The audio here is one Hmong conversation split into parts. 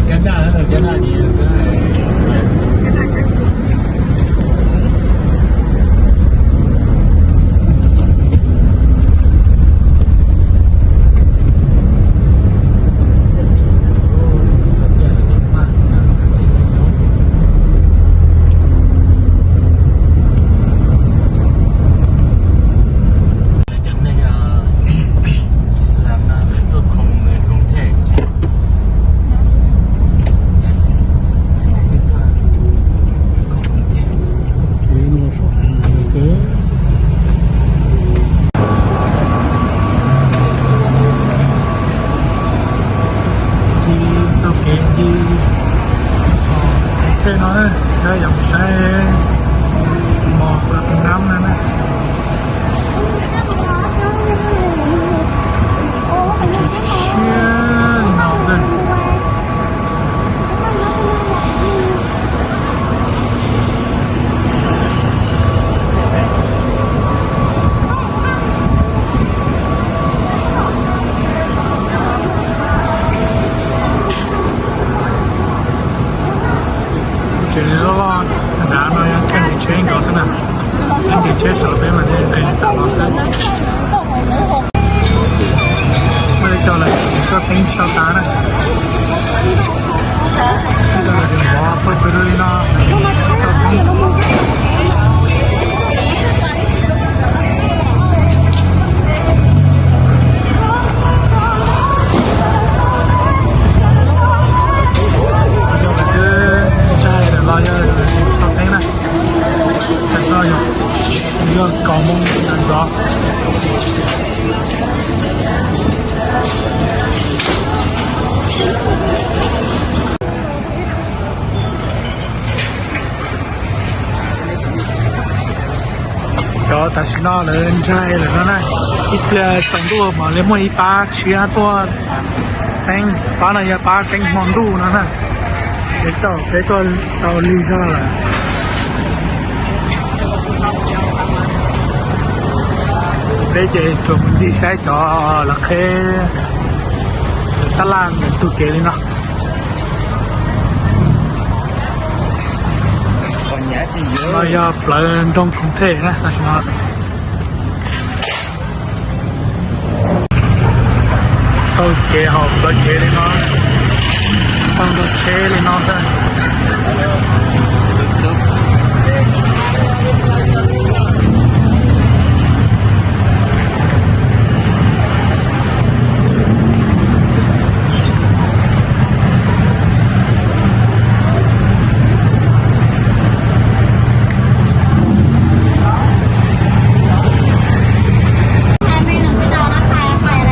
Cab daj, cab daj ni, cab daj. Cov neeg Islam no lawv tuaj khoom mus khoom them. Ci taug kev ci, kev them no na, thiab yog mus saib mos kov tus nab no na. Siab li no. Tsev loj loj nrad no yog txoj kev tsheb nkaus xwb na. Txoj kev tsheb saum peb mas nqes tawm los xwb. Muaj ib co lawv tseem tuaj teeb tsis tau tas na. Ib co lawv tseem vov pawg pw li no, tsis tau teeb. Yog lawv twb ntshai lawm los yog tsis tau teeb na. Txhais tau yog, yog kaum moo ntxov. Cov tam sim no lawv ntshai lawm no na. Ib pliag tsaus ntuj mam li muaj ib pab tshiab tuaj teeb. Pab no yog pab teeb hmo ntuj no na. Peb tau, peb tuaj tau lig zog lawm. Peb ces tsuas mus ncig saib cov lawv qheb tab laj ntawm ntug kev li no. No yog plawv nroog Khoom Thej na, tam sim no taug kev hauv plawv kev li no, taug nrog tsheb li no xwb.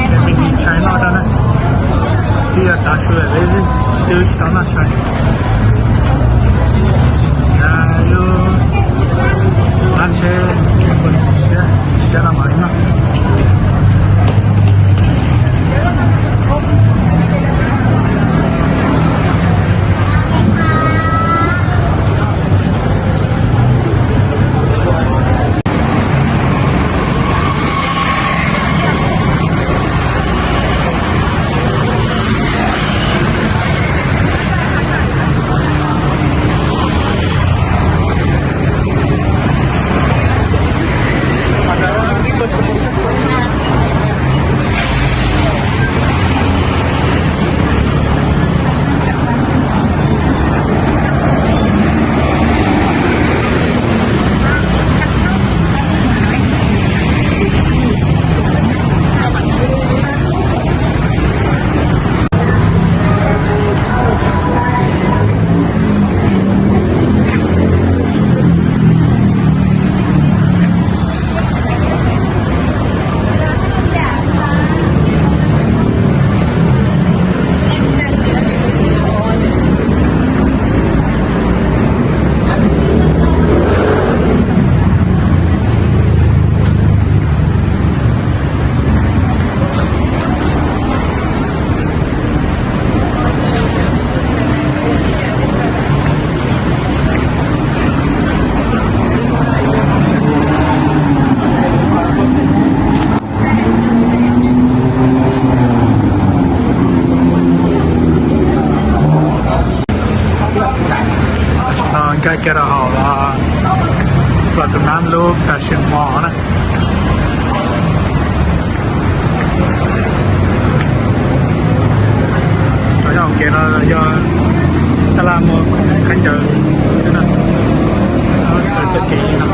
Tseem me ntsis ntshai noj rau na, twb yog tav su lawm twb tsis tau noj tshais. Tseem cia lub qab tsheb siab, siab no mam li noj. Kiag rau hauv los tus nab lub fashion mall na. Rau hauv kev no yog tab laj muag khoom khaub ncaws xwb na. Tag kev no.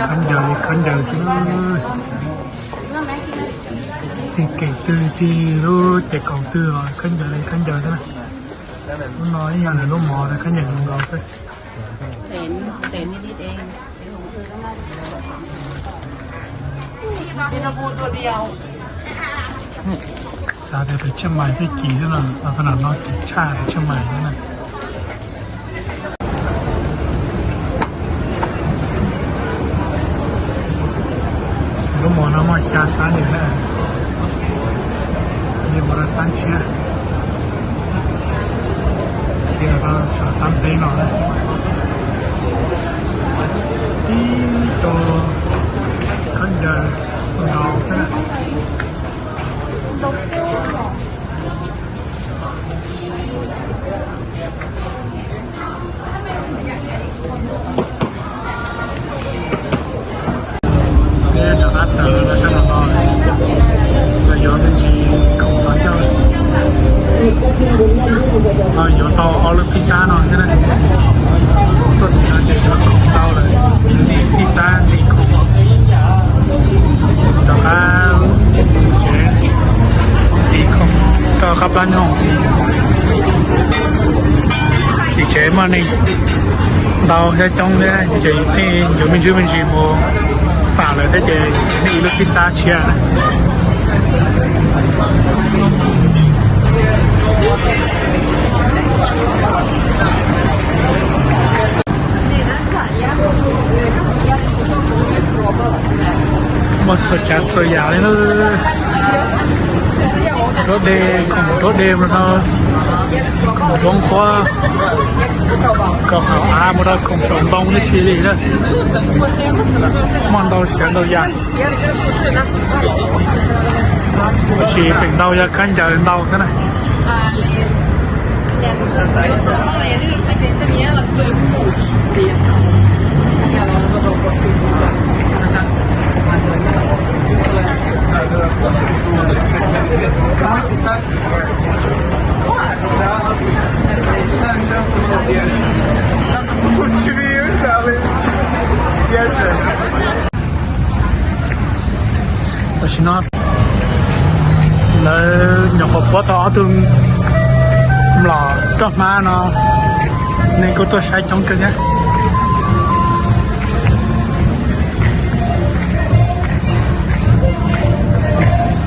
Khaub ncaws li khaub ncaws xwb na. Tig kem twg tig lub ces kaum twg los khaub ncaws li khaub ncaws xwb na. Lub no ib yog lawv lub mall khaub ncaws zoo nkaus xwb. Xav tias pem Tsheej Maim thiaj kim xwb no, los txog nram no kim tshaj pem Tsheej Maim xwb na. Lub mall no muaj xya xab nws na, li mus rau xab tshiab, ti rau xab peb no na. Tib tug khaub ncaws ntau xwb na. Peb rov qab tawm los sab no no, los yuav me ntsis khoom txog ncauj. Yuav tau ob lub pizza no thiab na. Tuaj tim no ces yuav khoom tau lawm, ntim pizza ntim khoom. Rov qab tsev, ntim khoom rau qab plab nyoog. Tim tsev muaj neeg ntau thiab coob thiab ces yuav me ntsis me ntsis mus fam lawm thiab ces nej ib lub pizza tshiab na. Muaj txhua tsav txhua yam li na. Rab dej, khoom rab dej no, khoom roob qhuab, khoom hauv av mus rau khoom saum ntoo tib si li na. Muaj ntau tsav ntau yam. Tiam sis feem ntau yog khaub ncaws ntau xwb na. Tam sim no lawv nyuam qhuav puab tau ob tug mlom roj hmab no, neeg kuj tuaj saib coob kawg thiab.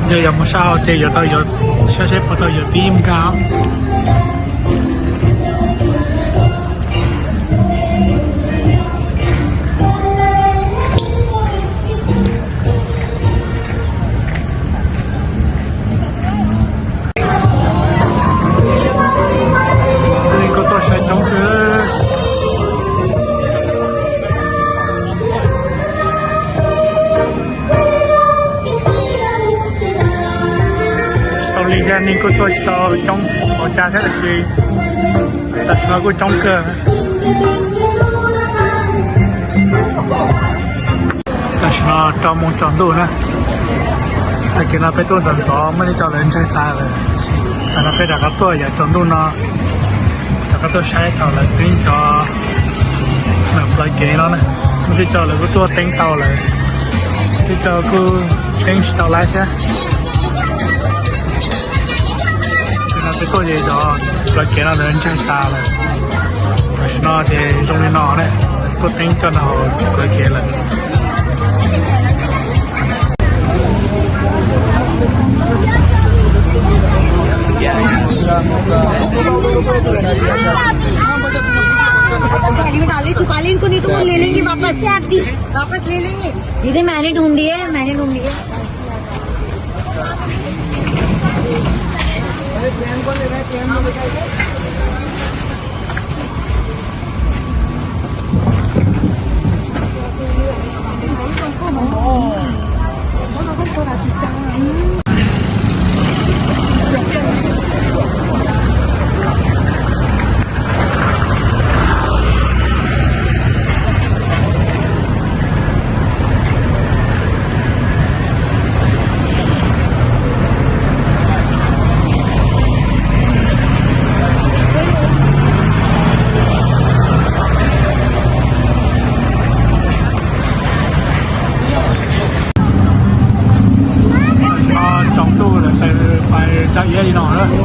Yog yuav mus sab hauv ces yuav tau yuav, saib seb puas tau yuav pib mus nkag. Neeg kuj tuaj saib coob kawg. Tsis tau li thiab, neeg kuj tuaj tsis tau coob pes tsawg thiab tiam sis tam sim no kuj coob kawg. Tam sim no rau moos tsaus ntuj na. Tag kis no peb tuaj ntxov ntxov muaj ib co lawv ntsaig tas lawm. Tam no peb rov qab tuaj yav tsaus ntuj no, rov qab tuaj saib thaum lawv teeb cov ntawm plawv kev no na. Muaj tej co lawv kuj tuaj teeb tau lawm, tej co kuj teeb tsis tau lawm thiab. Tam no peb tuaj ces cov plawv kev no lawv ntsaig tas lawm. Tam sim no ces zoo li no na, tuaj teeb coj nram hauv plawv kev lawm. Yim tej mas nej doog diab, mas nej doog diab. Tsaus ntuj lawm, pais tsa iav li no na.